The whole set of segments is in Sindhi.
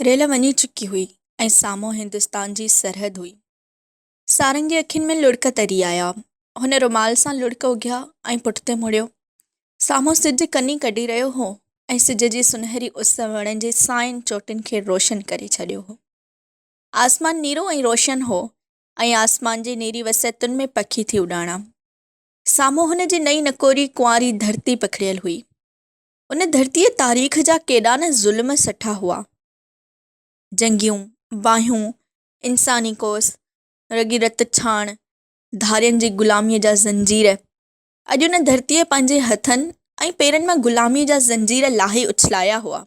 ريل وڃي چڪي هئي ۽ سامهون هندستان جي سرحد هئي. سارنگ جي اکين ۾ لڙڪ تري آيا. هن رومال سان لڙڪ اگهيا ۽ پٺتي مڙيو. سامهون سج ڪني ڪڍي رهيو هو ۽ سج جي سنهري اس وڻن جي ساين چوٽين کي روشن ڪري ڇڏيو هو. آسمان نيرو ۽ روشن هو ۽ آسمان جي نيري وسعتن ۾ پکي ٿي اڏاڻا. سامهون هن جي نئين نڪوري ڪنواري ڌرتي پکڙيل هئي. ان ڌرتيء تاريخ جا ڪيڏا نه ظلم سٺا هئا. جنگيون، باهيون، انساني ڪوس، رڳي رت ڇاڻ، ڌارين جي غلاميء جا زنجير. اڄ ان ڌرتيء پنهنجي هٿن ۽ پيرن مان غلاميء جا زنجير لاهي اڇلايا هئا.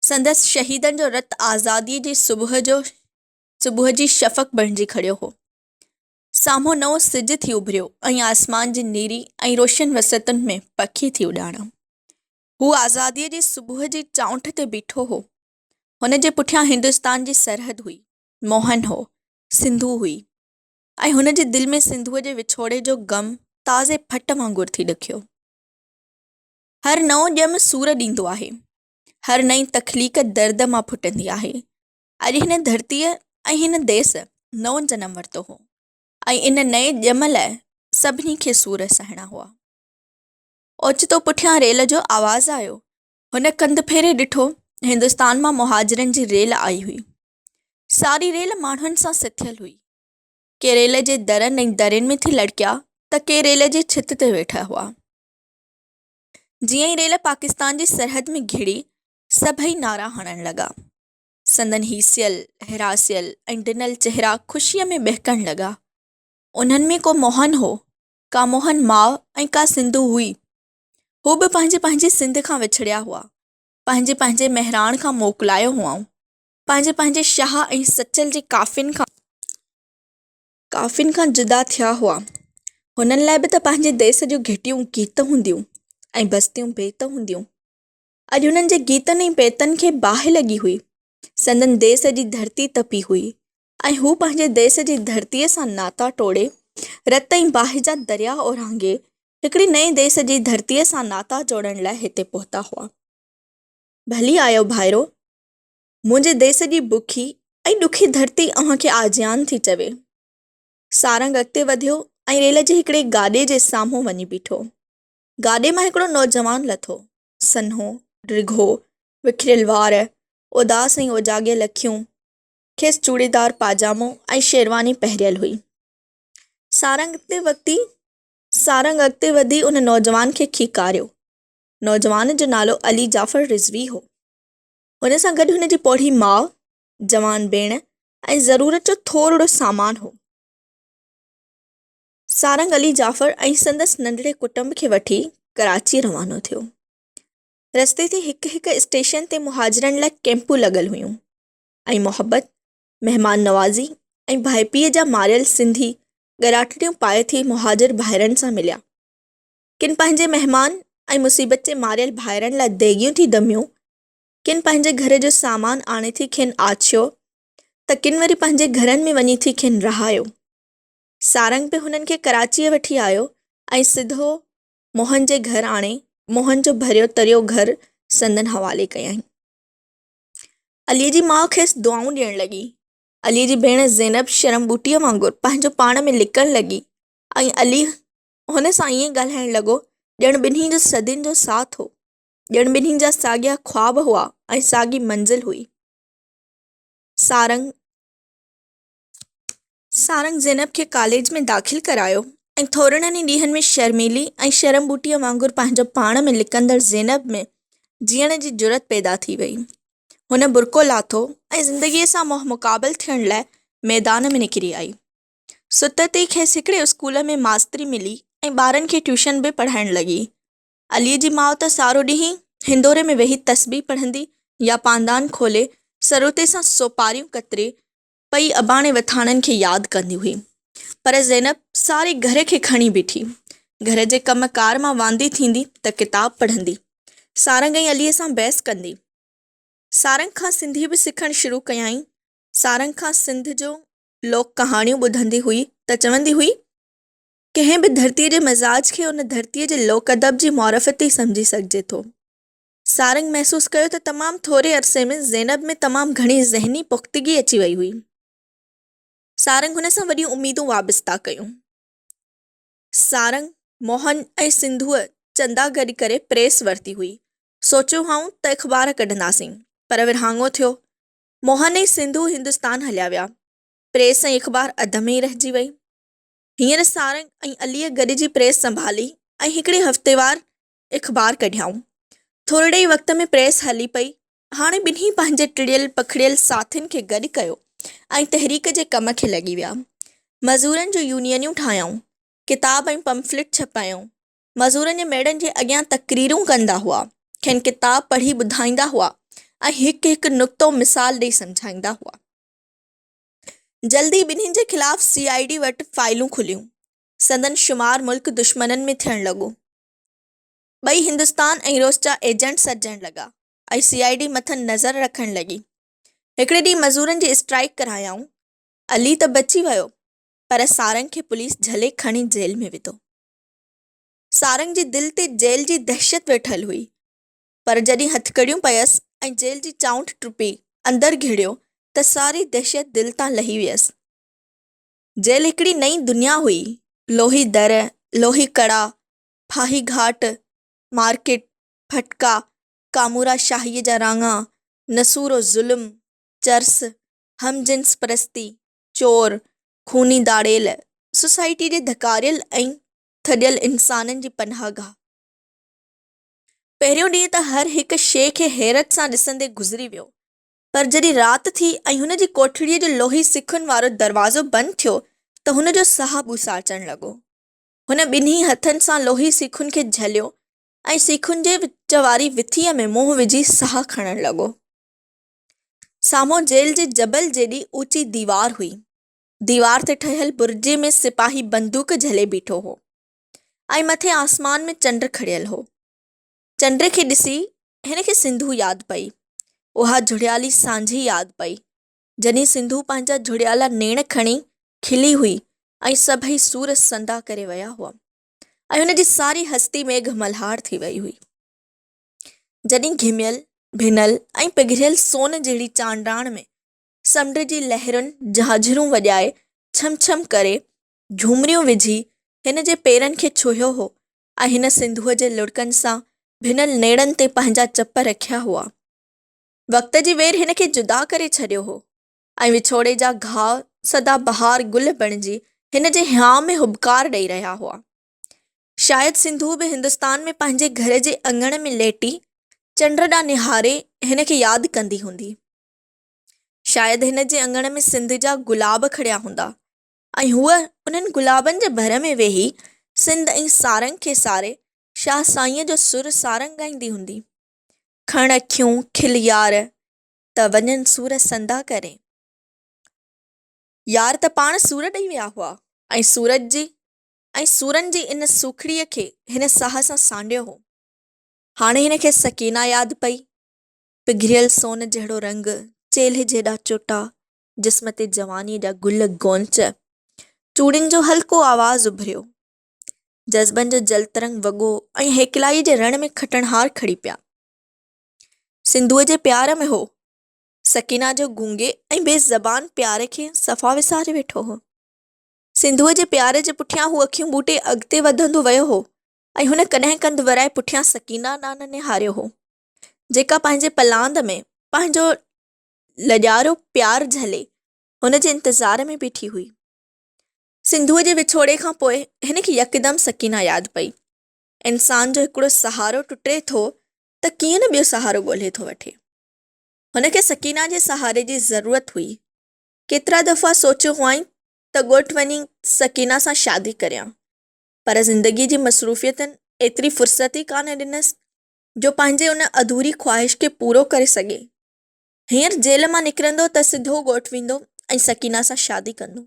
سندس شهيدن جو رت آزاديء جي صبح جو صبح جي شفق بڻجي کڙيو هو. سامهون نئون سج ٿي اڀريو ۽ آسمان جي نيري ۽ روشن وسعتن ۾ پکي ٿي اڏاڻا. هو آزاديء جي صبح جي چانئٺ تي بيٺو هو. هن جي پٺيان هندستان جي سرحد هئي، موهن هو، سنڌو هئي ۽ هن جي دل ۾ سنڌوء جي وڇوڙي جو غم تازي ڦٽ وانگر ٿي ڏکيو. هر نئون ڄم سور ڏيندو آهي. هر نئين تخليق درد مان ڦٽندي آهي. اڄ هن ڌرتيء ۽ هن ديس نئون جنم ورتو هو ۽ ان نئين ڄم لاء سڀني کي سور سهڻا هئا. اوچتو پٺيان ريل جو آواز آيو. هن ڪنڌ ڦيري ڏٺو، هندستان مان مهاجرن جي ريل آئي هئي. ساري ريل ماڻهن سان سٿيل هئي. ڪي ريل جي درن ۽ درين ۾ ٿي لڙڪيا ته ڪي ريل جي ڇت تي ويٺا هئا. جيئن ئي ريل پاڪستان جي سرحد ۾ گهڙي، سڀئي نعرا هڻڻ لڳا. سندن هيسيل، هراسيل ۽ ڊنل چهرا خوشيء ۾ ٻهڪڻ لڳا. انهن ۾ ڪو موهن هو، ڪا موهن ماء ۽ ڪا سنڌو هئي. هو به پنهنجي پنهنجي سنڌ کان وڇڙيا هئا. پنهنجي پنهنجي مهراڻ کان موڪلايو هئائون. پنهنجي پنهنجي شاهه ۽ سچل جي ڪافين کان ڪافين کان جدا ٿيا هئا. هنن لاء به ته پنهنجي ديس جون گهٽيون گيت هونديون ۽ بستيون بيت هونديون. اڄ هنن جي گيتن ۽ بيتن کي باهه لڳي هئي. سندن ديس جي ڌرتي تپي هئي ۽ هو پنهنجي ديس جي ڌرتيء سان ناتا ٽوڙي، رت ۽ باهه جا درياء اورانگهي، هڪڙي نئين ديس جي ڌرتيء سان ناتا جوڙڻ لاء هتي پهتا هئا. ڀلي آيو ڀائرو! منهنجي ديس جي بکي ۽ ڏکي ڌرتي اوهان کي آجيان ٿي چوي. سارنگ اڳتي وڌيو ۽ ريل جي هڪڙي گاڏي جي سامهون وڃي بيٺو. گاڏي مان هڪڙو نوجوان لٿو. سنهو، ڊگهو، وکريل وار، اداس ۽ اوجاڳيل اکيون، کيس چوڙيدار پاجامو ۽ شيرواني پهريل هئي. سارنگ اڳتي وڌي سارنگ اڳتي وڌي ان نوجوان کي کيڪاريو. نوجوان جو نالو علي جعفر رضوي هو. هن سان گڏ هن جي پوڙهي ماء، جوان ڀيڻ ۽ ضرورت جو ٿورڙو سامان هو. سارنگ علي جعفر ۽ سندس ننڍڙي ڪٽنب کي وٺي ڪراچيء روانو ٿيو. رستي تي هڪ هڪ اسٽيشن تي مهاجرن لاء ڪئمپون لڳل هيون ۽ محبت، مهمان نوازي ۽ ڀائپيء جا ماريل سنڌي ڳراٽڙيون پائي ٿي مهاجر ڀائرن سان مليا. ڪن پنهنجي مهمان ۽ مصيبت جي ماريل ڀائرن لاء ديڳيون ٿي دميون، ڪن پنهنجي گهر جو سامان آڻي ٿي کين آڇيو ته ڪن وري پنهنجي گهرن ۾ وڃي ٿي کين رهايو. سارنگ به هنن کي ڪراچيء وٺي آيو ۽ سڌو موهن جي گهر آڻي موهن جو ڀريو تريو گهر سندن حوالي ڪيائين. عليء جي ماء کيس دعائون ڏيڻ لڳي. عليء جي ڀيڻ زينب شرم ٻوٽيء وانگر پنهنجو پاڻ ۾ لڪڻ لڳي ۽ علي هن سان ائين ڳالهائڻ لڳو ڄڻ ٻنهي جو صدين جو ساٿ هو، ڄڻ ٻنهي جا ساڳيا خواب هئا ۽ ساڳي منزل هئي. سارنگ سارنگ زينب کي ڪاليج ۾ داخل ڪرايو ۽ ٿورڙن ئي ڏينهن ۾ شرميلي ۽ شرم ٻوٽيء وانگر پنهنجو پاڻ ۾ لڪندڙ زينب ۾ جيئڻ جي جرئت پيدا ٿي وئي. هن برقعو لاٿو ۽ زندگيء سان منهن مقابل ٿيڻ لاء ميدان ۾ نڪري آئي. ستت ئي کيس هڪڙي اسڪول ۾ ماستري ملي ۽ ٻارن کي ٽيوشن به پڙهائڻ لڳي. عليء جي ماء ته سارو ڏينهن هندوري ۾ ويهي تسبيح پڙهندي يا پاندان کولي سروتي سان سوپاريون ڪتري پئي اباڻي وٿاڻن کي ياد ڪندي هئي. پر زينب ساري گهر کي کڻي بيٺي. گهر جي ڪم ڪار مان واندي ٿيندي ته ڪتاب پڙهندي. سارنگ ۽ عليء سان بحث ڪندي. سارنگ کان سنڌي به سکڻ شروع ڪيائين. سارنگ کان سنڌ جو لوڪ ڪهاڻيون ٻڌندي هئي ته چوندي هئي، ڪنهن به ڌرتيء جي مزاج کي ان ڌرتيء جي لوڪ ادب جي معرفت ئي سمجهي سگهجي ٿو. سارنگ محسوس ڪيو ته تمام ٿوري عرصي ۾ زينب ۾ تمام گهڻي ذهني پختگي اچي وئي هئي. سارنگ هن سان وڏيون اميدون وابسته ڪيون. سارنگ، موهن ۽ سنڌوء چندا گڏ ڪري پريس ورتي هئي. سوچيو هئائون ته اخبار ڪڍنداسين، پر ورهاڱو ٿيو. موهن ۽ سنڌو هندستان هليا ويا. پريس ۽ اخبار اڌ ۾ ئي رهجي وئي. هينئر سارنگ ۽ عليء گڏجي پريس سنڀالي ۽ هڪڙي هفتيوار اخبار ڪڍيائون. ٿورڙي ئي وقت ۾ پريس هلي پئي. هاڻي ٻنهي پنهنجي ٽڙيل پکڙيل ساٿين کي گڏ ڪيو ۽ تحريڪ جي ڪم کي لڳي ويا. مزورن جون يونينيون ٺاهيائون. ڪتاب ۽ پمفلٽ ڇپايائون. مزورن جي ميڙن جي اڳيان تقريرون ڪندا هئا. کين ڪتاب پڙهي ٻڌائيندا هئا ۽ هڪ هڪ نقطو مثال ڏئي سمجهائيندا هئا. جلد ئي ٻنهين جي خلاف سي I D وٽ فائلون کليون. سندن شمار ملڪ دشمنن ۾ ٿيڻ لڳو. ٻئي هندستان ۽ روس جا ايجنٽ سڏجڻ لڳا ۽ سي I D مٿن نظر رکڻ لڳي. هڪڙي ڏينهن مزورن جي اسٽرائيڪ ڪرايائون. علي ته بچي ويو پر سارنگ کي پوليس جهلي کڻي جيل ۾ وڌو. سارنگ جي دل تي جيل جي دهشت ويٺل هئي پر جڏهن هٿڪڙيون پيس ۽ جيل جي چائنٺ ٽپي اندر گهڙيو ته ساري دهشت دل تان لهي ويس. جيل هڪڙي نئين دنيا هئي. لوهي در، لوهي ڪڙا، ڦاهي گهاٽ، مارڪيٽ، ڦٽڪا، ڪامورا شاهيء جا راڱا، نسورو ظلم، چرس، هم جنس پرستي، چور، خوني ڌاڙيل، سوسائٽيء جي ڌڪاريل ۽ ٿڏيل انسانن جي پناهه گاهه. پهريون ڏينهن ته هر هڪ شيء کي حيرت سان ڏسندي گذري ويو، پر جڏهن رات ٿي ۽ هن جي ڪوٺڙيء جو لوهي سيخن وارو دروازو بند ٿيو ته هن جو ساهه ٻوساٽجڻ لڳو. هن ٻنهي هٿن سان لوهي سيخن کي جهليو ۽ سيخن جي وچ واري وٿيء ۾ منهن وجهي ساهه کڻڻ لڳو. سامهون جيل جي جبل جيڏي اوچي ديوار هئي. ديوار تي ٺهيل برجي ۾ سپاهي بندوق جهلي بيٺو هو ۽ مٿي آسمان ۾ چنڊ کڙيل هو. چنڊ کي ڏسي هن کي سنڌو ياد پئي. اها جهڙيالي سانجهي ياد پئي. جڏهن سنڌو پنهنجا جهڙيالا نيڻ کڻي کلي هئي ۽ سڀئي سور سندا ڪري ويا هئا ۽ هن جي ساري هستي ميگهه ملهار ٿي وئي هئي. جڏهن گهميل، ڀنل ۽ پگهريل سون جهڙي چانڊاڻ ۾ سمنڊ جي لهرن جهاجهرون وڄائي ڇم ڇم ڪري جهومريون وجهي هن جي پيرن کي ڇهيو هو ۽ هن سنڌوء جي لڙڪن سان ڀنل نيڻن تي پنهنجا چپ رکيا هئا. وقت جي وير هن کي جدا ڪري ڇڏيو هو ۽ وڇوڙي جا گهاء سدا بهار گل بڻجي هن جي هيانء ۾ هٻڪار ڏئي رهيا هئا. شايد سنڌو به هندستان ۾ پنهنجي گهر جي اڱڻ ۾ ليٽي چنڊ ڏانهن نهاري هن کي ياد ڪندي هوندي. شايد هن جي اڱڻ ۾ سنڌ جا گلاب کڙيا هوندا ۽ هوء انهن گلابن جي ڀر ۾ ويهي سنڌ ۽ سارنگ کي ساري شاهه سائينء جو سر سارنگ ڳائيندي هوندي. کڻ اکيون کل يار، ته وڃن سور سندا ڪرين. يار ته پاڻ سور ڏئي ويا هئا ۽ سورج جي ۽ سورن جي ان سوکڙيء کي هن ساهه سان سانڍيو هو. هاڻي هن کي سڪينه ياد پئي. پگهريل سون جهڙو رنگ، چيلهه جيڏا چوٽا، جسم تي جوانيء جا گل گونچ، چوڙين جو هلڪو آواز اڀريو. جذبن جو جلترنگ وڳو ۽ هيڪلائيء جي رڻ ۾ کٽڻهار کڙي پيا. سنڌوء جي پيار ۾ هو سڪينه جو گونگي ۽ بي زبان پيار کي صفا وساري ويٺو هو. سنڌوء جي پيار جي پٺيان هو اکيون ٻوٽي اڳتي وڌندو ويو هو ۽ هن ڪڏهن ڪنڌ ورائي پٺيان سڪينه ڏانهن نه نهاريو هو، جيڪا پنهنجي پلاند ۾ پنهنجو لڄارو پيار جهلي هن جي انتظار ۾ بيٺي هئي. سنڌوء جي وڇوڙي کان پوء هن کي يڪدم سڪينه ياد پئي. انسان جو هڪڙو سهارو ٽٽي ٿو ته ڪيئن نه ٻيو سهارو ڳولهي ٿو وٺي. هن کي سڪينه جي سهاري جي ضرورت هئي. ڪيترا دفعا سوچيو هئائين ته ڳوٺ وڃي سڪينه سان شادي ڪريان، پر زندگيء جي مصروفيتن ايتري فرصت ئي ڪانه ڏنس جو پنهنجي ان اڌوري خواهش کي پورو ڪري سگهي. هينئر جيل مان نڪرندو ته سڌو ڳوٺ ويندو ۽ سڪينه سان شادي ڪندو.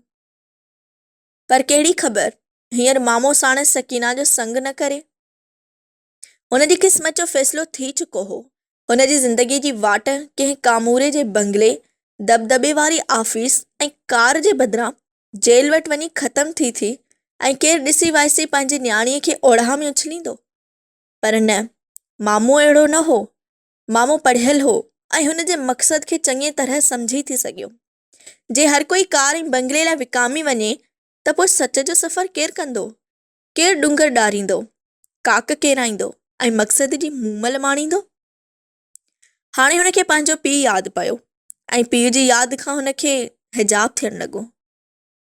پر ڪهڙي خبر هينئر مامو ساڻس سڪينه جو سڱ نه ڪري. هن جي قسمت جو فيصلو ٿي چڪو هو. هن جي زندگيء جي واٽ ڪنهن ڪاموري جي بنگلي، دٻدٻي واري آفيس ۽ ڪار جي بدران جيل وٽ وڃي ختم ٿي ٿي ۽ ڪير ڏسي وائسي پنهنجي نياڻيء کي اوڙاهه ۾ اڇليندو. پر نه، مامو اهڙو نه هو. مامو پڙهيل هو ۽ هن جي مقصد کي چڱيء طرح سمجهي ٿي سگهيو. جي هر ڪوئي ڪار ۽ بنگلي لاء وڪامي وڃي ته پوء سچ جو سفر ڪير ڪندو؟ ڪير ڏونگر ڏاريندو، ڪاڪ ڪيرائيندو ۽ مقصد جي مومل ماڻيندو؟ هاڻي هن کي پنهنجو پيء ياد پيو ۽ پيء جي ياد کان هن کي حجاب ٿيڻ لڳو.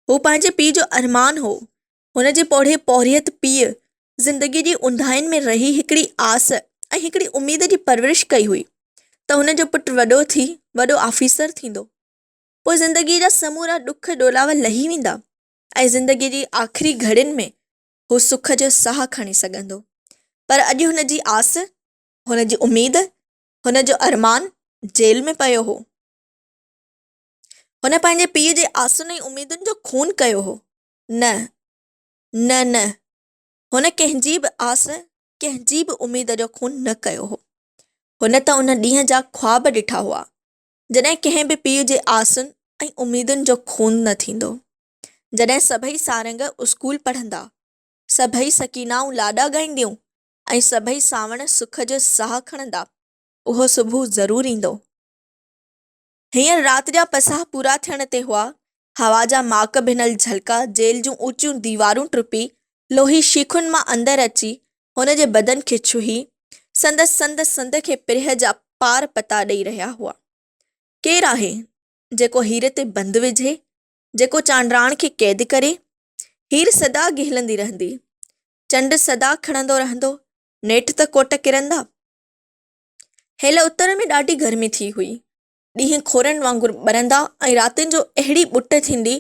هو پنهنجي پيء جو ارمان هو. هن جي پوڙهي پورهيت پيء زندگيء جي اونداهين ۾ رهي هڪڙي آس ۽ هڪڙي اميد جي پرورش ڪئي هئي ته هن جو پٽ وڏو ٿي وڏو آفيسر ٿيندو. پوء زندگيء جا سمورا ڏک ڏولاوا لهي ويندا ۽ زندگيء جي آخري گهڙين ۾ هو سک جو ساهه کڻي سگهندو. پر اڄ هن جي آس، هن جي اميد، هن جو ارمان جيل ۾ پيو هو. هن پنهنجي پيء جي آسن ۽ اميدن جو خون ڪيو هو. نه، نه، نه، هن ڪنهن جي به آس، ڪنهن جي به اميد جو خون نه ڪيو هو. هن ته ان ڏينهن جا خواب ڏٺا هئا، جڏهن ڪنهن به پيء جي آسن ۽ اميدن جو خون نه ٿيندو. جڏهن سڀئي سارنگ اسڪول پڙهندا، سڀئي سڪينائون لاڏا ڳائينديون ۽ سڀئي سانوڻ سک جو ساهه کڻندا، اهو صبح ضرور ايندو. هينئر رات جا پساهه پورا ٿيڻ تي هئا. هوا جا ماڪ ڀنل جهلڪا جيل جون اوچيون ديوارون ٽپي، لوهي شيخن مان اندر اچي، هن جي بدن کي ڇهي، سندس سنڌ سنڌ کي پرهه جا پار پتا ڏئي رهيا هئا. ڪير آهي، جيڪو هير تي بند وجهي، جيڪو چانڊراڻ کي قيد ڪري؟ هير سدا گهلندي رهندي، چنڊ سدا کڙندو رهندو، نيٺ ته ڪوٽ ڪرندا. هيل اتر ۾ ڏاڍي گرمي ٿي هئي. ڏينهن کورن وانگر ٻرندا ۽ راتين جو اهڙي ٻٽ ٿيندي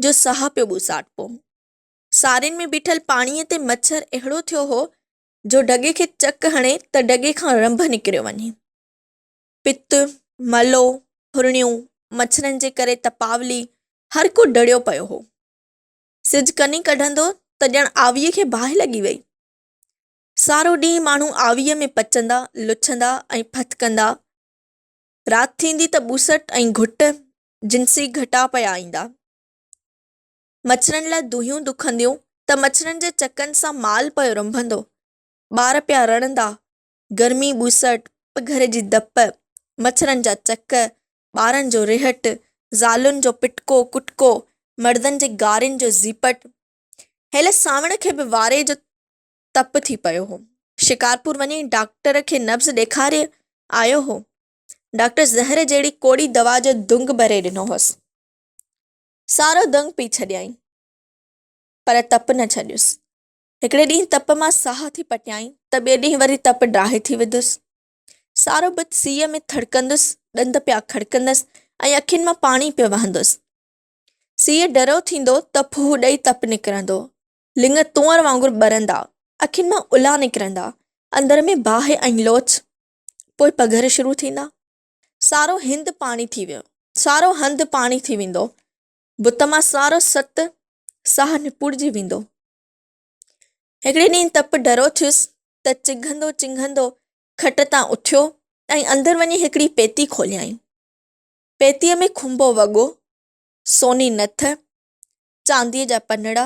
جو ساهه پيو ٻوساٽبو. سارين ۾ بيٺل پاڻيء تي مڇر اهڙو ٿيو هو جو ڍڳي کي چڪ هڻي ته ڍڳي کان رنڀ نڪريو وڃي. پت، ملو، ڦرڻيون، مڇرن جي ڪري تپاولي، هر ڪو ڊڙيو پيو هو. سج ڪني ڪڍندو ته ڄڻ آويء کي باهه لڳي وئي. سارو ڏينهن ماڻهو آويء ۾ پچندا، لڇندا ۽ ڦٿڪندا. رات ٿيندي ته ٻوسٽ ۽ گهٽ، جنسي گهٽا پيا ايندا. مڇرن لاء دونهيون دکنديون ته مڇرن جي چڪن سان مال پيو رنڀندو، ٻار پيا رڙندا، گرمي ٻوسٽ، پگهر جي ڌپ، مڇرن جا چڪ، ٻارن جو ريهٽ، زالن جو پٽڪو ڪٽڪو، مردن جي گارين جو زيپٽ. هيل سانوڻ کي به واري جو تپ ٿي پيو هو. شڪارپور وڃي ڊاڪٽر کي نبض ڏيکاري آيو هو. ڊاڪٽر زهر جهڙي ڪوڙي دوا جو دنگ ڀري ڏنو هوس. سارو دنگ پي ڇڏيائين، پر تپ نه ڇڏيس. هڪڙي ڏينهن تپ مان ساهه ٿي پٽيائين ته ٻئي ڏينهن وري تپ ڊاهي ٿي وڌس. سارو بت سيء ۾ ٿڙڪندس، ڏند پيا کڙڪندس ۽ اکين مان پاڻي پيو وهندس. سيء ڍرو ٿيندو ته ڦوهه ڏئي تپ نڪرندو. لڱ تونئر وانگر ٻرندا، اکين مان الا نڪرندا، اندر ۾ باهه ۽ لوچ. پوء پگهر شروع ٿيندا. سارو هنڌ پاڻي ٿي ويو. سارو هنڌ پاڻي ٿي ويندو. بت مان سارو ست ساهه نپوڙجي ويندو. هڪڙي ڏينهن تپ ڍرو ٿيس ته چگهندو چنگهندو کٽ تان اٿيو ۽ اندر وڃي هڪڙي پيتي کوليائين. پيتيء ۾ کنڀو وڳو، سوني نٿ، چانديء جا پنڙا،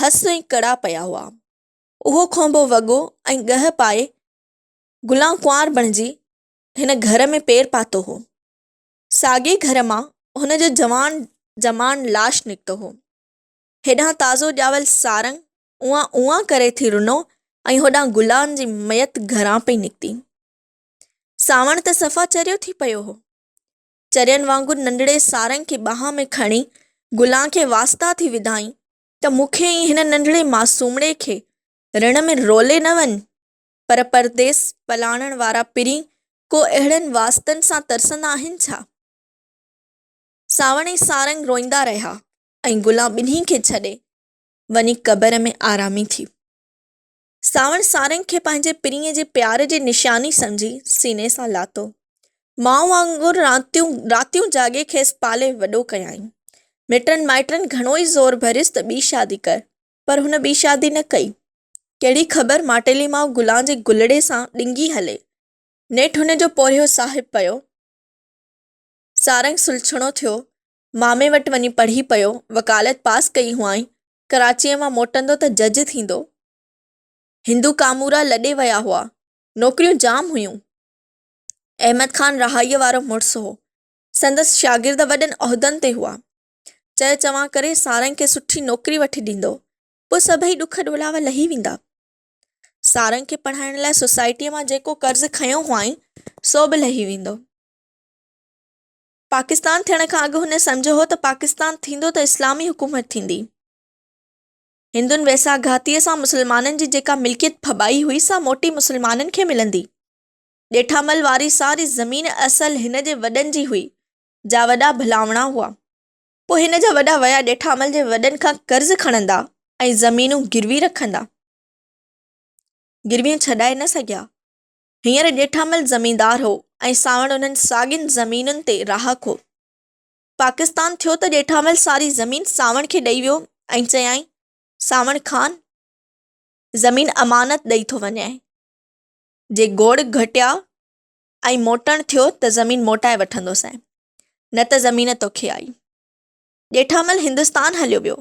هس ۽ ڪڙا پيا هئا. اهو کنڀو وڳو ۽ ڳهه پائي گلان ڪنوار بڻجي هن گهر ۾ پير پاتو هو. ساڳئي گهر مان هن جو جوان جمان لاش نڪتو هو. هيڏانهن تازو ڄاول سارنگ اونئان اونئان ڪري ٿي رنو ۽ هوڏانهن گلان جي ميت گهران پئي نڪتي. سانوڻ ته صفا چريو ٿي پيو هو. چرين وانگر ننڍڙي سارنگ کي ٻانهن ۾ کڻي گلان کي واسطا ٿي وڌائين ته مون کي ۽ هن ننڍڙي معصومڙي کي رڻ ۾ رولي نه وڃ. پر پرديس پلاڻڻ وارا پرين ڪو اهڙن واسطن سان ترسندا آهن ڇا؟ سانوڻ ۽ سارنگ روئيندا رهيا ۽ گلان ٻنهي کي ڇڏي وڃي قبر ۾ آرامي ٿي. سانوڻ سارنگ کي پنهنجي پرينء جي پيار جي نشاني سمجهي سيني سان لاتو. ماء وانگر راتيون جاڳي کيس پالي وڏو ڪيائين. مٽن مائٽن گهڻو ئي زور ڀريس ته ٻي شادي ڪر، پر هن ٻي شادي نه ڪئي. ڪهڙي خبر ماٽيلي ماء گلان جي گلڙي سان ڏنگي هلي. نيٺ هن جو پورهيو صاحب پيو. سارنگ سلڇڻو ٿيو. مامي وٽ وڃي پڙهي پيو. وڪالت پاس ڪئي هئائين. ڪراچيء مان موٽندو ته جج ٿيندو. هندو ڪامورا لڏي ويا هئا. نوڪريون جام هيون. احمد خان رهائيء وارو مڙس هو. سندس شاگرد وڏن عهدن تي هئا. چئه چوان ڪري سارنگ کي سٺي نوڪري وٺي ڏيندو، پوء سڀئي ڏک ڏولاوا لهي ويندا. سارنگ کي پڙهائڻ لاء سوسائٽيء مان جيڪو قرض کنيو هئائين، سو به لهي ويندو. پاڪستان ٿيڻ کان اڳ هن سمجهيو هو ته پاڪستان ٿيندو ته اسلامي حڪومت ٿيندي. هندن ويساهه گهاتيء سان مسلمانن جي جيڪا ملڪيت ڦٻائي هئي، سا موٽي مسلمانن کي ملندي. ڄيٺامل واري ساري زمين اصل هن جي وڏن جي هئي، جا وڏا ڀلاوڻا هئا. پوء هن جا وڏا ويا ڄيٺامل جي وڏن کان قرض کڻندا ۽ زمينون گروي رکندا. گرويون ڇڏائي نه سگهيا. هينئر ڄيٺامل زميندار هو ۽ سانوڻ انهن ساڳين زمينن تي رهاڪ هو. پاڪستان ٿيو ته ڄيٺامل ساري زمين سانوڻ کي ڏئي ويو ۽ چيائين، سانوڻ خان! زمين امانت ڏئي ٿو وڃانء. جي گوڙ گهٽيا ۽ موٽڻ ٿيو ته زمين موٽائي وٺندوسانء، نه ته زمين توکي آئي. ڄيٺامل هندستان هليو ويو.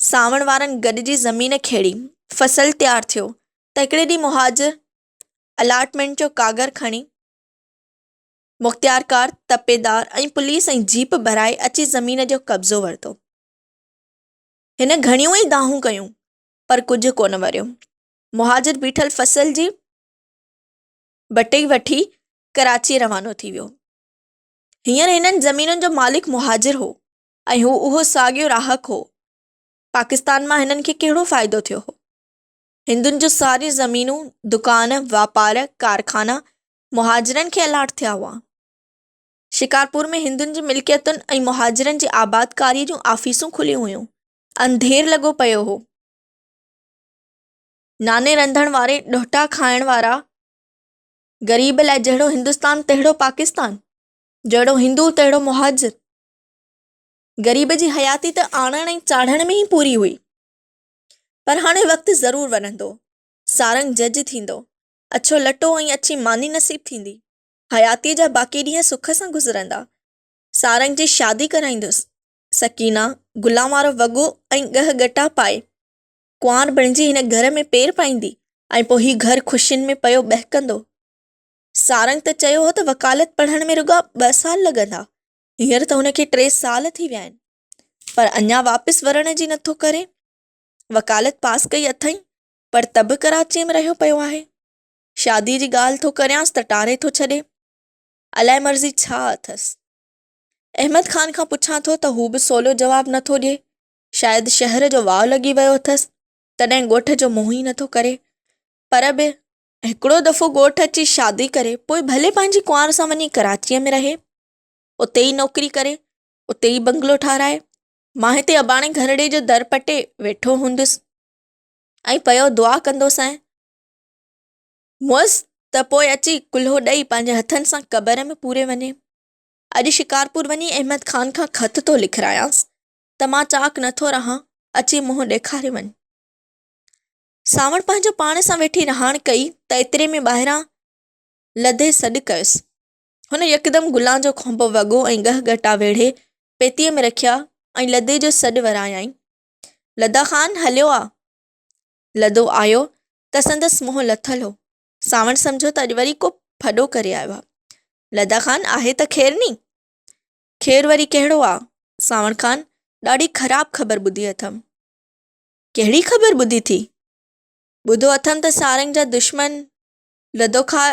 سانوڻ وارن گڏجي زمين کيڙي، فصل تيار ٿيو ته هڪڙي ڏينهن مهاجر الاٽمينٽ جو ڪاڳر کڻي مختيارڪار، تپيدار ۽ پوليس ۽ جيپ ڀرائي اچي زمين جو قبضو ورتو. هن گهڻيون ئي دانهون ڪيون، پر ڪجهه ڪونه وريو. مهاجر بيٺل فصل جي بٽئي وٺي ڪراچيء روانو ٿي ويو. هينئر هنن زمينن جو مالڪ مهاجر هو ۽ هو اهو ساڳيو راهڪ هو. پاڪستان مان هنن کي ڪهڙو فائدو ٿيو هو؟ هندن جون ساريون زمينون، دڪان، واپار، ڪارخانا مهاجرن کي الاٽ ٿيا هئا. شڪارپور ۾ هندن جي ملڪيتن ۽ مهاجرن جي آبادڪاريء جون آفيسون کليون هيون. انڌير لڳو پيو هو. ناني رنڌڻ واري ڏوهٽا کائڻ وارا غريب لاء جهڙو هندستان تهڙو پاڪستان جهڙو هندو تهڙو مهاجر غريب جي حياتي ته آڻڻ ۽ چاڙهڻ ۾ ئي پوري هئي پر هاڻي وقت ضرور ورندو سارنگ جج ٿيندو اڇو لٽو ۽ اڇي ماني نصيب ٿيندي حياتيء جا باقي ڏينهن سک سان گذرندا سارنگ جي شادي ڪرائيندس سڪينا گلان وارو وڳو ۽ ڳهه ڳٽا پائي ڪنوار بڻجي هن گهر ۾ پير پائيندي ۽ پوء هي گهر خوشين ۾ پيو ٻهڪندو. سارنگ ته چيو هو ته وڪالت پڙهڻ ۾ رڳا ٻه سال لڳندا، هينئر ته هن کي ٽي سال ٿي ويا آهن، پر اڃا واپس ورڻ جي نٿو ڪري. وڪالت پاس ڪئي اٿئي، پر ته به ڪراچيء ۾ رهيو پيو آهي. شاديء جي ڳالهه ٿو ڪريانس ته ٽاري ٿو ڇڏي. الائي مرضي ڇا اٿس. احمد خان کان پڇان ٿو ته هو به سولو جواب نٿو ڏئي. شايد شهر جو واء لڳي ويو اٿس، تڏهن ڳوٺ جو منهن ئي نٿو ڪري. پر به هڪڙو دفعو ڳوٺ اچي شادي ڪري، پوء ڀلي پنهنجي ڪنوار سان وڃي ڪراچيء ۾ رهي، اتي ئي نوڪري ڪري، اتي ئي بنگلو ٺاهرائي. مان هتي اباڻي گهرڙي جو در پٽي ويٺو هوندس ۽ پيو دعا ڪندوسانء. مئس ته پوء اچي ڪلهو ڏئي پنهنجي هٿن سان قبر ۾ پوري وڃي. اڄ شڪارپور وڃي احمد خان کان خط ٿو لکرايانس ته مان چاڪ نٿو رهان، اچي منهن ڏيکاري وڃ. سانوڻ پنهنجو پاڻ سان ويٺي رهاڻ ڪئي ته ايتري ۾ ٻاهران لڌي سڏ ڪيس. هن يڪدم گلان جو کهنبو وڳو ۽ ڳهه ڳٽا ويڙهي پيتيء ۾ رکيا ۽ لڌي جو سڏ ورايائين. لڌا خان هليو آ. لڌو آيو ته سندس منهن لٿل هو. سانوڻ سمجهيو ته اڄ وري ڪو ڦڏو ڪري آيو آ. لڌا خان آهي ته خير ني؟ خير وري ڪهڙو آ؟ سانوڻ خان، ڏاڍي خراب خبر ٻڌي اٿم. ڪهڙي خبر ٻڌي ٿي؟ ٻڌو اٿم ته سارنگ جا دشمن لڌو کا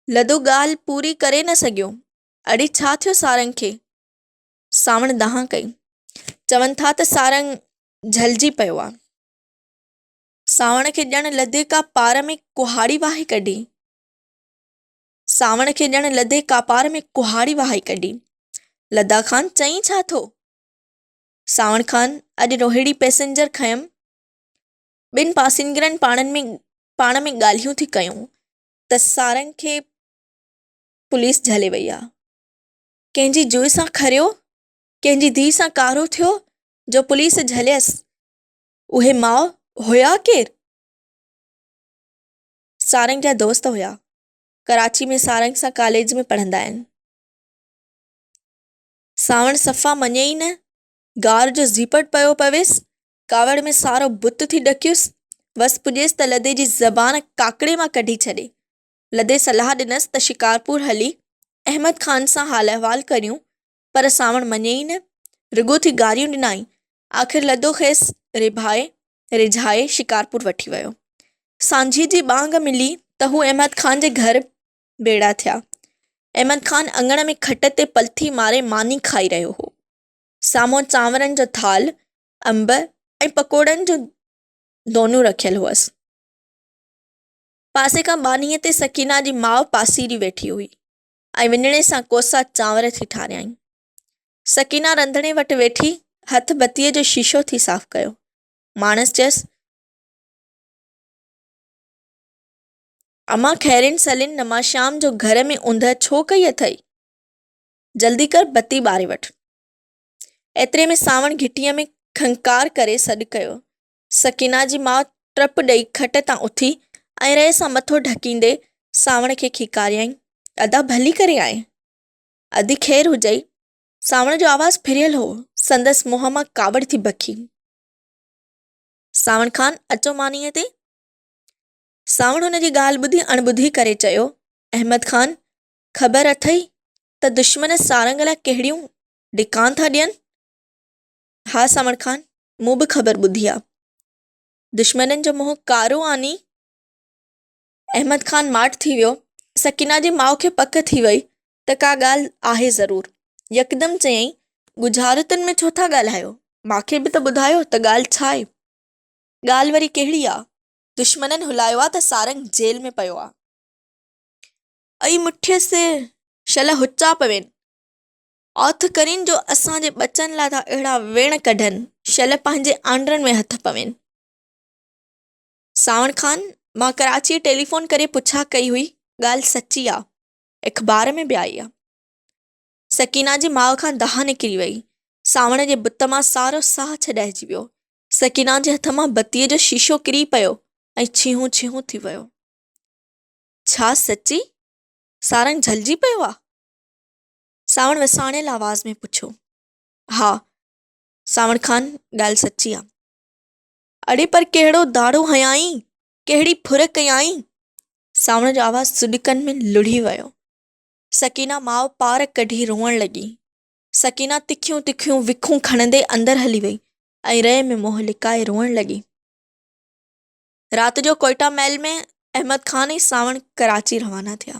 لڌو ڳالهه پوري ڪري نه سگهيو. اڙي ڇا ٿيو سارنگ کي؟ سانوڻ دانهن ڪئي. چون ٿا ته سارنگ جهلجي پيو آ. سانوڻ کي ڄڻ لڌي ڪا پار ۾ ڪهاڙي واهي ڪڍي. سانوڻ کي ڄڻ لڌي ڪاپار ۾ ڪهاڙي وهائي ڪڍي. لڌا خان چئين ڇا ٿو؟ سانوڻ خان اڄ روهيڙي پئسينجر کنيم. ٻن پاسينگرن پاڻن ۾ پاڻ ۾ ڳالهيون ٿي ڪيون ته سارنگ کي پوليس جهلي وئي آ. ڪنهن جي جوء سان کريو، ڪنهن جي ڌيء سان ڪارو ٿيو جو پوليس جهليس. اهي ماء هيا ڪير؟ سارنگ جا دوست هيا. ڪراچي ۾ سارنگ سان ڪاليج ۾ پڙهندا آهن. سانوڻ صفا مڃي ئي نه. گار جو زيپٽ پيو پويس. ڪاوڙ ۾ سارو بت ٿي ڏڪيس. وس پڄيس ته لڌي جي زبان ڪاڪڙي مان ڪڍي ڇڏي. لڌي صلاح ڏنس ته شڪارپور هلي احمد خان سان حال احوال ڪريون، پر سانوڻ مڃي ئي نه، رڳو ٿي گاريون ڏنائين. آخر لڌو کيس ريڀائي، ريجهائي شڪارپور وٺي ويو. سانجهيء جي ٻانگ ملي ته هو احمد خان جي گهر ڀيڙا ٿيا. احمد خان اڱڻ ۾ کٽ تي پلٿي ماري ماني کائي رهيو هو. سامهون چانورن جو ٿالهه، انب ۽ پڪوڙن جون دونون رکيل هئس. پاسي کان ٻانهيء تي سڪينه جي ماء پاسيري ويٺي هئي ۽ وڃڻي سان ڪوسا چانور ٿي ٺاريائين. سڪينه رنڌڻي وٽ ويٺي هٿ بتيء جو شيشو ٿي صاف ڪيو. ماڻس چيس، امان خيرين سلين نماشام جو گهر ۾ اوندهه ڇو ڪئي اٿئي؟ جلدي ڪر بتي ٻاري وٺ. ايتري ۾ سانوڻ گهٽيء ۾ کنڪار ڪري سڏ ڪيو. سڪينه جي ماء ٽپ ڏئي کٽ تان اٿي ۽ رئي سان مٿو ڍڪيندي سانوڻ کي کيڪاريائين، ادا ڀلي ڪري آئين. ادي خير هجئي. سانوڻ جو آواز ڦريل هو، سندس منهن مان ڪاوڙ ٿي بکي. سانوڻ خان اچو مانيء تي. سانوڻ هن جي ڳالهه ٻڌي اڻ ٻڌي ڪري چيو، احمد خان خبر اٿئي ته دشمن سارنگ لاء ڪهڙيون ڊڪان ٿا ڏين؟ ها سانوڻ خان، مون به خبر ٻڌي آ. دشمنن جو منهن ڪارو آ ني. احمد خان ماٺ ٿي ويو. سڪينه جي ماء کي پڪ ٿي وئي ته ڪا ڳالهه آهي ضرور. يڪدم چيائين، ڳجهارتن ۾ ڇو ٿا ڳالهايو؟ مان کي به ته ٻڌايو ته ڳالهه ڇا آهي؟ ڳالهه وري ڪهڙي آ؟ دشمنن هلايو آ ته سارنگ جيل ۾ پيو آ. اي مٺيء سي، شل هچا پوين. اوٿ ڪرين جو اسان جي ٻچن لاء ٿا اهڙا ويڻ ڪڍن، شل پنهنجي آنڊرن ۾ هٿ پوين. سانوڻ خان، مان ڪراچيء ٽيليفون ڪري پڇا ڪئي هئي، ڳالهه سچي آ، اخبار ۾ به آئي آ. سڪينه جي ماء کان دانهن نڪري وئي. سانوڻ جي بت مان سارو ساهه ڇڏائجي ويو. سڪينه جي هٿ مان بتيء جو شيشو ڪري پيو ۽ ڇيهون ڇيهون ٿي ويو. ڇا سچي؟ سارنگ جهلجي پيو آ؟ سانوڻ وساڻيل آواز ۾ پڇيو. ها سانوڻ خان ڳالهه سچي آ. اڙي پر ڪهڙو ڌاڙو هنيائين، ڪهڙي ڦر ڪيائين؟ سانوڻ جو آواز سڏڪن ۾ لڙهي ويو. سڪينه ماء پار ڪڍي روئڻ لڳي. سڪينه تکيون تکيون وکون کڻندي اندر هلي وئي ۽ رئي ۾ منهن لڪائي روئڻ لڳي. رات جو ڪوئيٽا ميل ۾ احمد خان ۽ سانوڻ ڪراچي روانا ٿيا.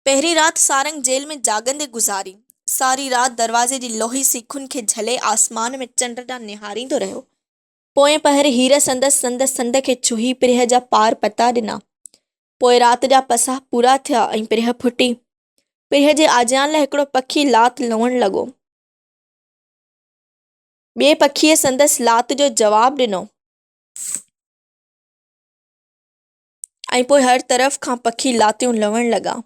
پهرين رات سارنگ جيل ۾ جاڳندي گذاري. ساري رات دروازي جي لوهي سيخن کي جهلي آسمان ۾ چنڊ ڏانهن نهاريندو رهيو. پوئين پهر هير سندس سند سند کي ڇهي پرهه جا پار پتا ڏنا. پوء رات جا پساهه پورا ٿيا ۽ پرهه ڦٽي. پرهه جي آجيان لاء هڪڙو پکي لات لوئڻ لڳو. ٻئي پکيء سندس لات جو جواب ڏنو ۽ پوء هر طرف کان پکي لاتيون لوڻ لڳا.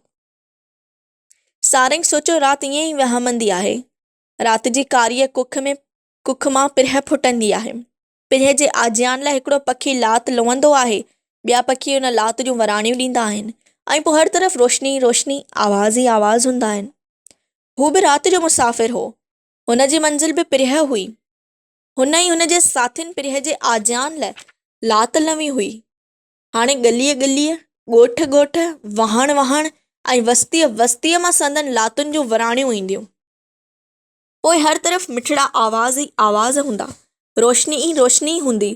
سارنگ سوچيو رات ائين ئي وهامندي آهي. رات جي ڪاريء ڪک ۾ ڪک مان پرهه ڦٽندي آهي. پرهه جي آجيان لاء هڪڙو پکي لات لوندو آهي، ٻيا پکي ان لات جون وراڻيون ڏيندا آهن ۽ پوء هر طرف روشني ئي روشني، آواز ئي آواز هوندا آهن. هو به رات جو مسافر هو. هن جي منزل به پرهه هئي. هن ۽ هن جي ساٿين پرهه جي آجيان لاء لات لنوي هئي. هاڻي ڳليء ڳليء، ڳوٺ ڳوٺ، واهڻ واهڻ ۽ وستيء وستيء مان سندن لاتن جون وراڻيون اينديون. پوء هر طرف مٺڙا آواز ئي آواز هوندا، روشني ئي روشني هوندي.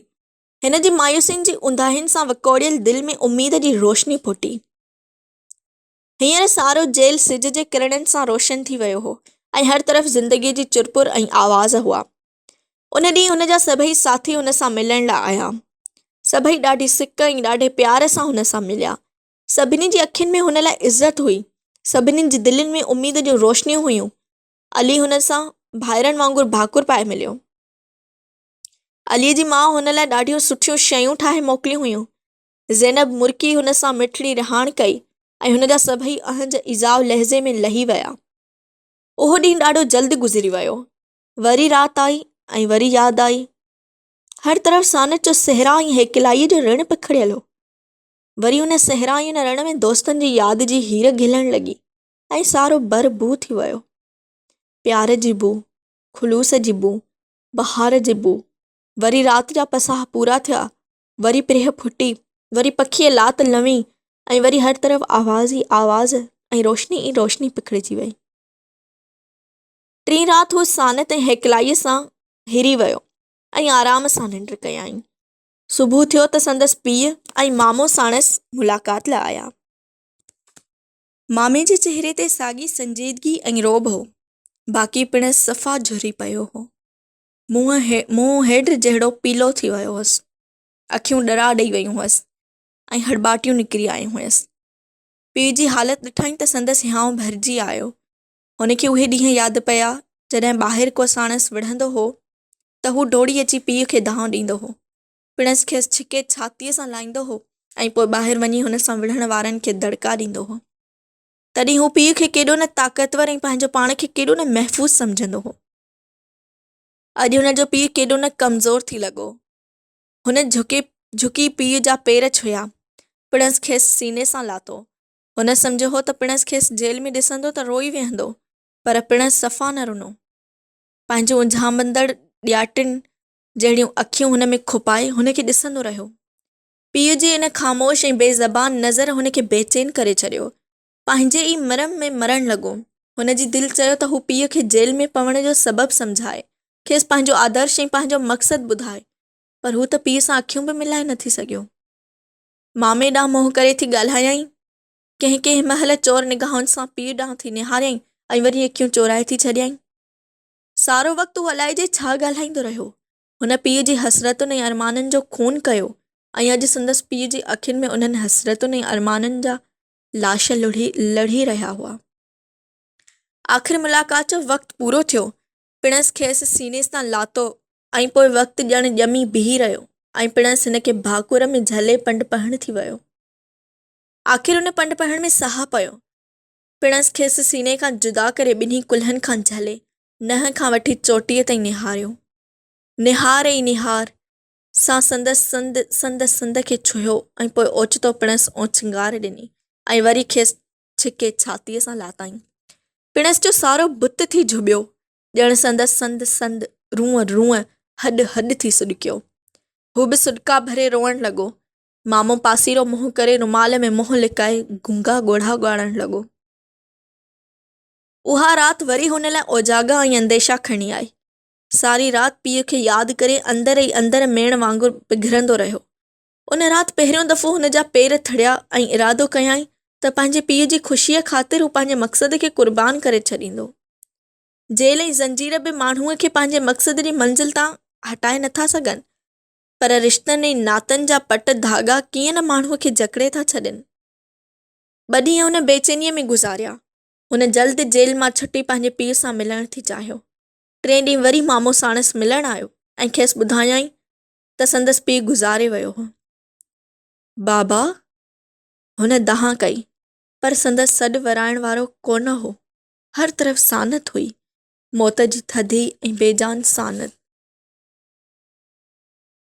هن جي مايوسين جي اونداهين سان وڪوڙيل دل ۾ اميد جي روشني ڦٽي. هينئر سارو جيل سج جي ڪرڻن سان روشن ٿي ويو هو ۽ هر طرف زندگيء جي چرپر ۽ آواز هئا. ان ڏينهن هن جا سڀئي ساٿي هن سان ملڻ لاء آيا. سڀئي ڏاڍي سڪ ۽ ڏاڍي پيار سان هن سان مليا. سڀني جي اکين ۾ هن لاء عزت هئي. سڀني جي دلين ۾ اميد جون روشنيون هيون. علي هن سان ڀائرن وانگر ڀاڪر پائي مليو. عليء جي ماء هن لاء ڏاڍيون سٺيون شيون ٺاهي موڪليون هيون. زينب مرڪي هن سان مٺڙي رهاڻ ڪئي ۽ هن جا سڀئي اهنج ايذاء لحظي ۾ لهي ويا. اهو ڏينهن ڏاڍو جلد گذري ويو. وري رات آئي ۽ وري ياد آئي. هر طرف سانت جو صحرا ۽ هيڪلائيء جو رڻ پکڙيل هو. وري ان صحرا ۽ ان رڻ ۾ دوستن جي ياد جي هير گهلڻ لڳي ۽ سارو بر بو ٿي ويو. پيار جي بو، خلوص جي بو، بهار جي بو. وري رات جا پساهه پورا ٿيا وري پرهه ڦٽي، وري پکيء لات لنوي ۽ وري هر طرف آواز ئي آواز ۽ روشني ئي روشني پکڙجي وئي. ٽين رات هو سانت ۽ هيڪلائيء سان هري ويو ۽ آرام سان ننڊ ڪيائين. صبح ٿيو ته سندس پيء ۽ مامو ساڻس ملاقات لاء آيا. مامي جي چهري تي ساڳي سنجيدگي ۽ رعب هو، باقي پڻس صفا جهري پيو هو. منهن هيڊ جهڙو پيلو ٿي ويو هوس. اکيون ڏرا ڏئي ويون هئس ۽ هڙٻاٽيون نڪري آيون هيس. پيء جي حالت ڏٺائين ته سندس هيانء ڀرجي آيو. هن کي اهي ڏينهن ياد پيا، جڏهن ٻاهر ڪو ساڻس وڙهندو هو ته هو ڊوڙي اچي پيء کي دانهن ڏيندو هو. پڻس کيس ڇڪي ڇاتيء سان لائيندو هو ۽ پوء ٻاهر وڃي هن سان وڙهڻ وارن کي دڙڪا ڏيندو هو. تڏهن هو پيء کي ڪيڏو نه طاقتور ۽ پنهنجو پاڻ کي ڪيڏو نه محفوظ سمجهندو هو. اڄ هن جو پيء ڪيڏو نه ڪمزور ٿي لڳو. هن جهڪي جهڪي پيء جا پير ڇهيا. پڻس کيس سيني سان لاتو. هن سمجهيو هو ته پڻس کيس جيل ۾ ڏسندو ته روئي ويهندو، پر پڻس صفا نه رنو. پنهنجون اجهامندڙ ڏياٽين جهڙيون اکيون هن ۾ کپائي هن کي ڏسندو رهيو. پيء جي ان خاموش ۽ بي زبان نظر هن کي بيچين ڪري ڇڏيو. پنهنجي ئي مرم ۾ مرڻ لڳو. هن جي دل چيو ته هو پيء کي جيل ۾ پوڻ جو سبب سمجهائي، کيس پنهنجو آدرش ۽ پنهنجو مقصد ٻڌائي، پر هو ته پيء سان اکيون به ملائي نٿي سگهيو. مامي ڏانهن منهن ڪري ٿي ڳالهايائين. ڪنهن ڪنهن مهل چور نگاهن سان پيء ڏانهن ٿي نهاريائين ۽ وري اکيون چورائي ٿي ڇڏيائين. سارو وقت هو الائجي ڇا ڳالهائيندو رهيو. هن پيء جي حسرتن ۽ ارمانن جو خون ڪيو ۽ اڄ سندس پيء جي اکين ۾ انهن حسرتن ۽ ارمانن جا لاش لڙهي لڙهي رهيا هئا. آخر ملاقات جو وقت پورو ٿيو. پڻس کيس سيني سان لاتو ۽ پوء وقت ڄڻ ڄمي بيهي رهيو ۽ پڻس هن کي ڀاڪر ۾ جهلي پنڊپهڻ ٿي ويو. آخر ان پنڊپهڻ ۾ ساهه پيو. پڻس کيس سيني کان جدا ڪري ٻنهي ڪلهن کان جهلي ننهن کان وٺي چوٽيء تائين نهاريو. نهار ئي نهار سان سندس سنڌ سنڌ سنڌ کي ڇهيو ۽ پوء اوچتو پڻس اوڇنگار ڏني ۽ وري کيس ڇڪي ڇاتيء سان لاتائين. پڻس جو سارو بت ٿي جهٻيو. ڄڻ سندس سنڌ سنڌ، رونء رونء، هڏ هڏ ٿي سڏڪيو. هو به سڏڪا ڀري روئڻ لڳو. مامو پاسيرو منهن ڪري رومال ۾ منهن لڪائي گونگا ڳوڙها ڳاڙڻ لڳو. اها رات وري هن لاء اوجاڳا ۽ انديشا کڻي آئي. ساري رات پيء کي ياد ڪري اندر ئي اندر ميڻ وانگر پگهرندو رهيو. ان رات پهريون دفعو هن جا پير ٿڙيا ۽ ارادو ڪيائين ته پنهنجي پيء جي خوشيء خاطر هو پنهنجي مقصد کي قربان ڪري ڇڏيندو. جيل ۽ زنجير به ماڻهوء کي پنهنجي مقصد جي منزل تان هٽائي نٿا سگهن، پر رشتن ۽ ناتن جا پٽ ڌاڳا ڪيئن نه ماڻهوء کي جڪڙي ٿا ڇڏين. ٻه ڏينهن هن بيچينيء ۾ گذاريا. هن جلد جيل مان ڇٽي پنهنجي پيء سان ملڻ ٿي چاهيو. ٽئين ڏينهن وري مامو ساڻس ملڻ آيو ۽ کيس ٻڌايائين ته سندس پيء گذاري ويو هو. بابا! هن دانهن ڪئي، پر سندس سڏ ورائڻ وارو ڪونه هو. هر طرف سانت هئي، موت جي ٿڌي ۽ بي جان سانت.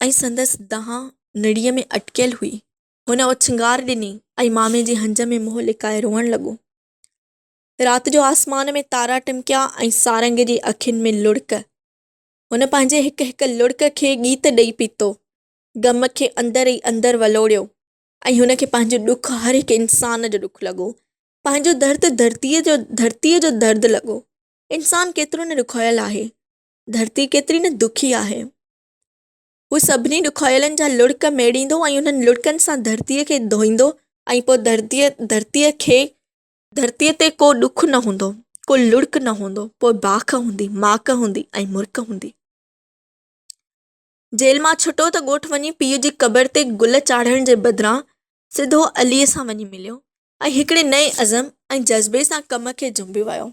۽ سندس دانهن نڙيء ۾ اٽڪيل هئي. هن اوڇنگار ڏني ۽ مامي جي هنج ۾ منهن لڪائي روئڻ لڳو. رات جو آسمان ۾ تارا ٽمڪيا ۽ سارنگ جي اکين ۾ لڙڪ. هن پنهنجي هڪ هڪ لڙڪ کي ڳيت ڏئي پيتو، غم کي اندر ئي اندر ولوڙيو ۽ هن کي پنهنجو ڏک هر هڪ انسان جو ڏک لڳو، پنهنجو درد ڌرتيء جو ڌرتيء جو درد لڳو. انسان ڪيترو نه ڏکويل آهي، ڌرتي ڪيتري نه دکي آهي. هو سڀني ڏکويلن جا لڙڪ ميڙيندو ۽ انهن لڙڪن سان ڌرتيء کي ڌوئيندو ۽ پوء ڌرتيء ڌرتيء کي ڌرتيء تي ڪو ڏک نه هوندو، ڪو لڙڪ نه هوندو، پوء باک هوندي، ماڪ هوندي ۽ مرڪ هوندي. جيل مان ڇٽو ته ڳوٺ وڃي پيء جي قبر تي گل چاڙهڻ جي بدران سڌو عليء سان وڃي مليو ۽ هڪڙي نئين عزم ۽ جذبي سان ڪم کي جنبي ويو.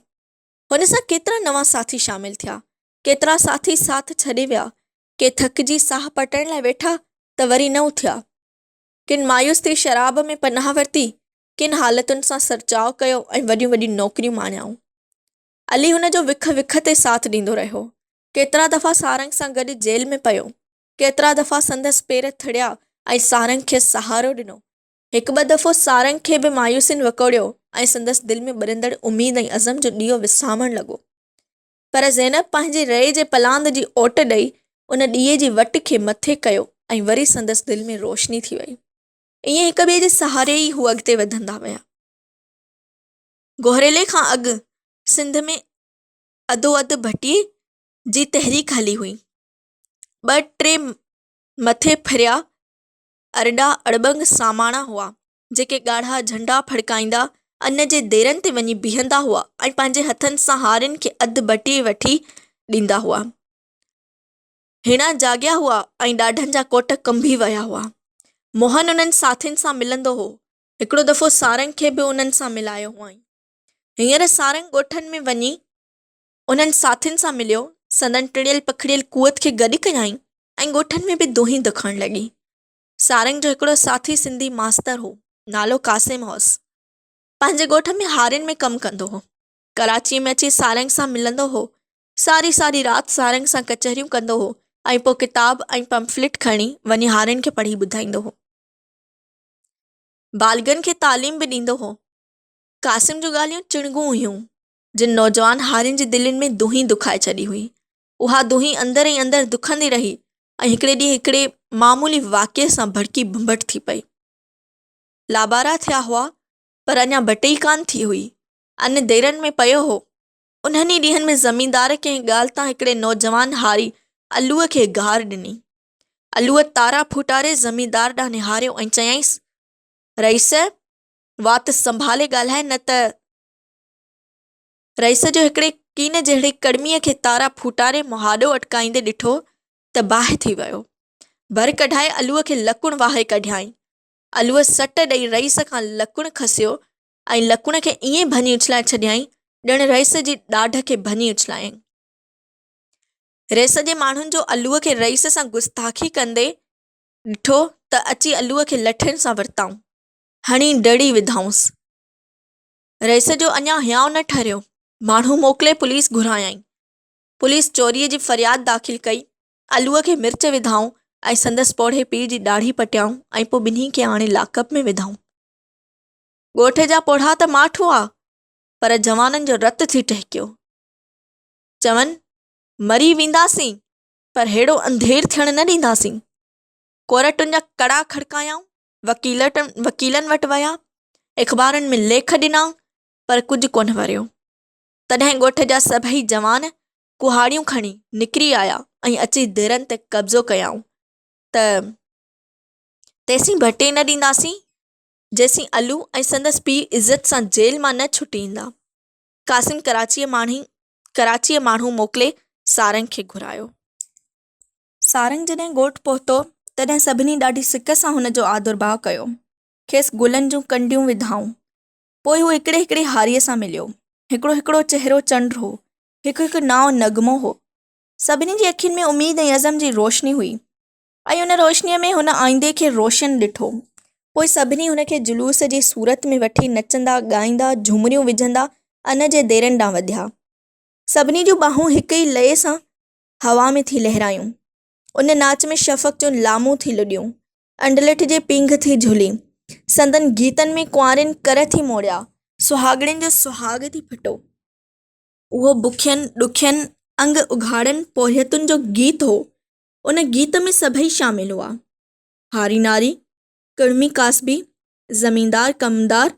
هن سان ڪيترا نوان ساٿي شامل ٿيا، ڪيترا ساٿي ساٿ ڇڏي ويا، ڪي ٿڪجي ساهه پٽڻ لاء ويٺا ته وري نه اٿيا. ڪن مايوس ٿي شراب ۾ پناهه ورتي، ڪن حالتن سان سرچاء ڪيو ۽ وڏيون وڏيون نوڪريون ماڻيائون. علي هن جو وک وک تي ساٿ ڏيندو رهيو. ڪيترا دفعا سارنگ سان گڏ جيل ۾ پيو. ڪيترا دفعا سندس پير ٿڙيا ۽ سارنگ کيس سهارو ڏنو. هڪ ٻه دفعو سارنگ کي به مايوسين وڪوڙيو ۽ سندس دل ۾ ٻرندڙ اميد ۽ عزم جو ڏيئو وسامڻ لڳو. پر زينب پنهنجي رئي جي پلاند جي اوٽ ڏئي ان ڏيئي جي وٽ کي مٿي ڪيو ۽ وري سندس دل ۾ روشني ٿي وئي. ائين هڪ ٻئي جي سهاري ئي هو اڳتي وڌندا ويا. گوريلي کان اڳ سنڌ ۾ اڌو اڌ ڀٽي جي تحريڪ هلي هئي. ٻه ٽي مٿي ڦريا ارڏا اڙٻنگ ساماڻا هئا، جيڪي ڳاڙها جهنڊا ڦڙڪائيندا ان جي ديرن تي وڃي بيهندا هئا ۽ پنهنجي هٿن سان هارين کي اڌ ڀٽي وٺي ڏيندا هئا. هيڻا جاڳيا هئا ۽ ڏاڍن جا ڪوٽ ڪنبي ويا هئا. موهن انهن ساٿين سان ملندو هو. هڪڙو دفعو سارنگ کي به انهن سان ملايو هئائين. هينئر سارنگ ڳوٺن ۾ وڃي انهن ساٿين سان مليو، سندن ٽڙيل پکڙيل قوت کي گڏ ڪيائين ۽ ڳوٺن ۾ به دونهين دکڻ لڳي. سارنگ جو هڪڙو ساٿي سنڌي ماستر هو، نالو قاسم هوس. پنهنجي ڳوٺ ۾ هارين ۾ ڪم ڪندو هو. ڪراچيء ۾ اچي سارنگ سان ملندو هو. ساري ساري رات سارنگ سان ڪچهريون ڪندو هو ۽ پوء ڪتاب ۽ پمفلٽ کڻي وڃي هارين کي پڙهي ٻڌائيندو هو. بالغن کي تعليم به ڏيندو هو. قاسم جون ڳالهيون چڻگون هيون، جن نوجوان هارين جي دلين ۾ دونهين دکائي ڇڏي هئي. اها دونهين اندر ئي اندر دکندي رهي ۽ هڪڙي ڏينهن هڪڙي معمولي واقعي سان ڀڙڪي ڀنڀٽ ٿي پئي. لابارا ٿيا هئا، پر اڃا بٽئي ڪانه ٿي هئي. ان ديرن ۾ پيو هو. انهن ئي ڏينهن ۾ زميندار ڪنهن ڳالهه تان هڪڙي نوجوان هاري علوء کي گار ڏني. علوء تارا ڦوٽاري زميندار ڏانهن نهاريو ۽ چيائينس، رئيس! وات سنڀالي ڳالهاء نه ته. رئيس جو هڪڙي ڪين جهڙي ڪڙميء کي تارا ڦوٽاري مهاڏو اٽڪائيندي ڏٺو ته باهه ٿي ويو. ڀر ڪڍائي علوء کي لڪڻ واهي ڪڍيائين. علوء سٽ ڏئي رئيس کان لڪڻ کسيو ۽ لڪڻ کي ائين ڀڃي اڇلائي ڇڏيائين ڄڻ رئيس جي ڏاڍ کي ڀڃي اڇلايائين. رئيس جي ماڻهن جو علوء کي رئيس سان گستاخي ڪندي ڏٺو ته اچي علوء کي لٺين سان ورتائون. هڻي ڊڙي وڌائونس. رئيس جو اڃا هيانء نه ٺريو، ماڻهو موڪلي پوليس گهرايائين. پوليس چوريء جي فرياد داخل ڪئي. علوء کي مرچ وڌائون ۽ سندس پوڙهي پيء جي ڏاڙهي پٽيائون ۽ پوء ٻنهي کي آڻي لاڪپ ۾ وڌائون. ڳوٺ جا پوڙها ته ماٺ هئا، پر جوانن جو رت ٿي ٽهڪيو. چون، مري وينداسين، پر ههڙو انڌير ٿيڻ نه ڏينداسين. ڪورٽن جا ڪڙا کڙڪايائون. وڪيلن وٽ ويا، اخبارن ۾ ليک ڏنا پر ڪجهه ڪونه وريو. تڏهن ڳوٺ جا سڀئي جوان ڪهاڙيون کڻي نڪري آيا ۽ اچي درن تي قبضو ڪيائون ته تيسين ڀٽي نه ڏينداسين جيسين علو ۽ سندس پيء عزت سان جيل مان نه ڇٽي ايندا. قاسم ڪراچيء ماڻهو موڪلي سارنگ کي گهرايو. سارنگ جڏهن ڳوٺ پهتو، تڏهن سڀني ڏاڍي سڪ سان هن جو آڌرڀاء ڪيو. کيس گلن جون ڪنڊيون وڌائون. پوء هو هڪڙي هڪڙي هاريء سان مليو. هڪڙو هڪڙو چهرو چنڊ هو. هڪ هڪ نانء نغمو هو. سڀني جي اکين ۾ اميد ۽ عزم جي روشني هئي ۽ ان روشنيء ۾ هن آئيندي کي روشن ڏٺو. پوء سڀني هن کي جلوس جي صورت ۾ وٺي نچندا، ڳائيندا، جهومريون وجهندا ان جي ديرن ڏانهن وڌيا. سڀني جون ٻانهون هڪ ئي لئي سان هوا ۾ ٿي لهرايون. ان ناچ ۾ شفق جون لامون ٿي لڏيون، انڊلٺ جي پينگهه ٿي جهلي. سندن گيتن ۾ ڪنوارين ڪر ٿي موڙيا، سهاڳڻين جو سهاڳ ٿي ڦٽو. اهو بکين، ڏکين، انگ اگهاڙن پورهيتن جو گيت هو. ان گيت ۾ سڀئي شامل هئا. هاري ناري، ڪڙمي ڪاسبي، زميندار ڪمدار،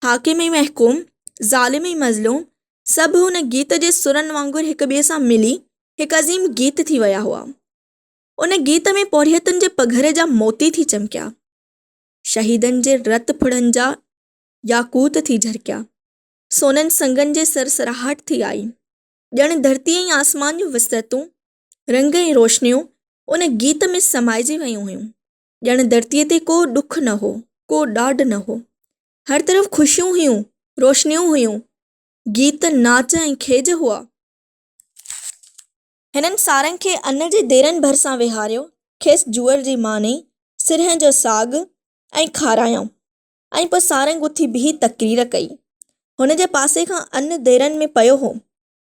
حاڪم ۽ محڪوم، ظالم ۽ مظلوم سڀ هن گيت جي سرن وانگر هڪ ٻئي سان ملي هڪ عظيم گيت ٿي ويا هئا. ان گيت ۾ پورهيتن جي پگهر جا موتي ٿي چمڪيا. شهيدن جي رت ڦڙن جا ياقوت ٿي جهرڪيا. سونن سنگن جي سرسراهٽ ٿي آئي. ڄڻ ڌرتي ۽ آسمان جون وسعتون، رنگ ۽ روشنيون ان گيت ۾ سمائجي ويون هيون. ڄڻ ڌرتيء تي ڪو ڏک نه هو، ڪو ڏاڍ نه هو. هر طرف خوشيون هيون، روشنيون هيون، گيت، ناچ ۽ کيج هئا. هنن سارنگ کي ان جي ديرن ڀرسان ويهاريو، کيس جوئر جي ماني، سرهن جو ساڳ ۽ کارايائون ۽ پوء سارنگ اٿي بيهي تقرير ڪئي. هن جي پاسي کان ان ديرن ۾ پيو هو.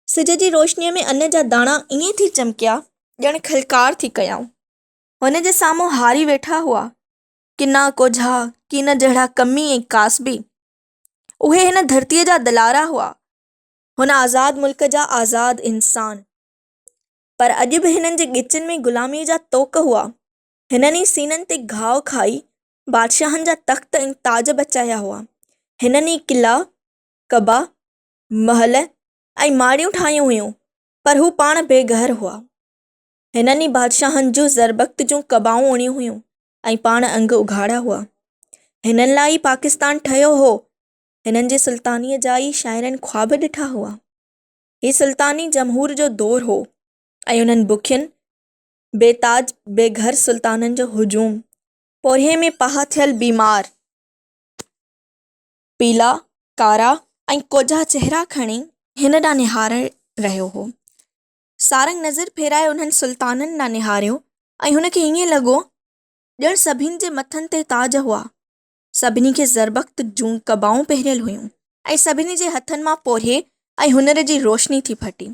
سج جي روشنيء ۾ ان جا داڻا ائين ٿي چمڪيا، ڄڻ کلڪار ٿي ڪيائون. هن جي سامهون هاري ويٺا هئا. ڪنا ڪوجها، ڪين جهڙا ڪمي ۽ ڪاسبي. اهي هن ڌرتيء جا دلارا هئا. هن آزاد ملڪ جا آزاد انسان. پر اڄ به هنن جي ڳچين ۾ غلاميء جا طوق هئا. هنن ئي سينن تي گهاء کائي بادشاهن جا تخت ۽ تاج بچايا هئا. هنن ئي قلعا. قبا، محل ۽ ماڙيون ٺاهيون هيون، پر هو پاڻ بي گهر هئا. هنن ئي بادشاهن جون زربخت جون قبائون اڻيون هيون ۽ پاڻ انگ اگهاڙا هئا. هنن لاء ئي پاڪستان ٺهيو هو. هنن جي سلطانيء جا ئي شاعرن خواب ڏٺا هئا. هي سلطاني جمهور جو دور هو ۽ انهن بکين، بي تاج بي گهر سلطانن جو هجوم، پورهيي ۾ پاهه ٿيل بيمار، پيلا، ڪارا ۽ ڪوجها چهرا کڻي هن ڏانهن نهاري رهيو هو. سارنگ نظر ڦيرائي انهن سلطانن ڏانهن نهاريو ۽ هن کي ائين لڳو ڄڻ سڀني جي مٿن تي تاج هئا. سڀني کي زربخت جون قبائون پهريل هيون ۽ سڀني جي هٿن مان پورهيي ۽ هنر جي روشني ٿي ڦٽي،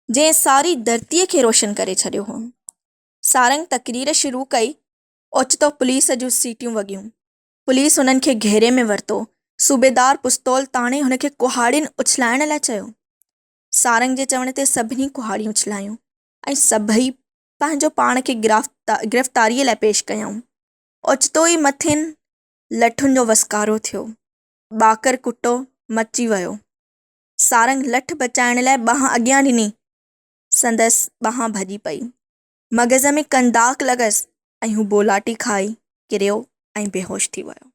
جنهن ساري ڌرتيء کي روشن ڪري ڇڏيو هو. سارنگ تقرير شروع ڪئي، اوچتو پوليس جون سيٽيون وڳيون. پوليس هنن کي گهيري ۾ ورتو. صوبيدار پستول تاڻي هن کي ڪهاڙين اڇلائڻ لاء چيو. سارنگ جي چوڻ تي سڀني ڪهاڙيون اڇلايون ۽ سڀئي پنهنجو پاڻ کي گرفتاريء لاء پيش ڪيائون. اوچتو ئي مٿين لٺن جو وسڪارو ٿيو. ٻاڪر ڪٽو مچي ويو. سارنگ لٺ بچائڻ لاء ٻانهن اڳيان ڏني. سندس ٻانهن ڀڄي پئي. مغز ۾ ڪنداق لڳس ۽ هو بولاٽي کائي ڪريو ۽ بيهوش ٿي ويو.